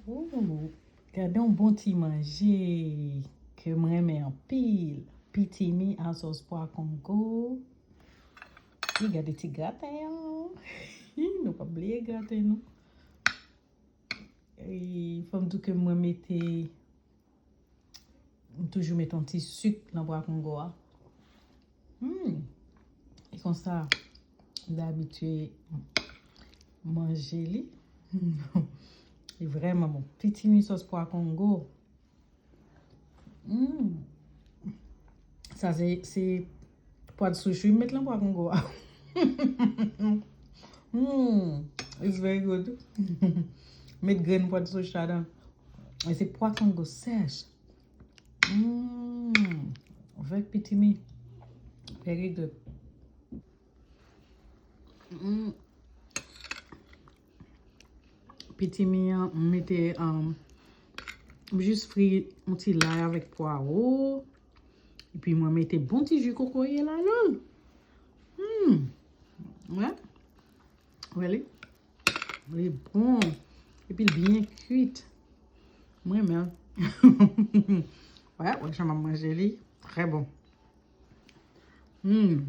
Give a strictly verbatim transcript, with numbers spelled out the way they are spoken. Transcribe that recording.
Ooh, gade yon bon ti manje ke m renmen anpil. Pitimi a sòs pwa kongo. E gade ti graten an. Nou pa bliye graten nou. E fò m di ke mwen mete, m toujou mete yon ti sik nan pwa kongo a. Hmm. E konsa, m abitye manje li. Li vrèman bon. Pitimi sòs pwa kongo. Mm. Sa se, se pwa de souch wi m met lan pwa kongo a. Mm, it's very good. Met grenn pwa de souch ladan. E se pwa kongo sèch. Mm. Avèk pitimi. Very good. Mm. Pitimi an, m mete, um, m jis fri yon ti lay avèk pwawo. Epi mwen mete bon ti ji kokoye ladan l. Hmm. Wè. Wè li. Li bon. Epi l byen kwit. Mwen menm. Wè, wè jan m ap manje li. Trè bon. Hmm.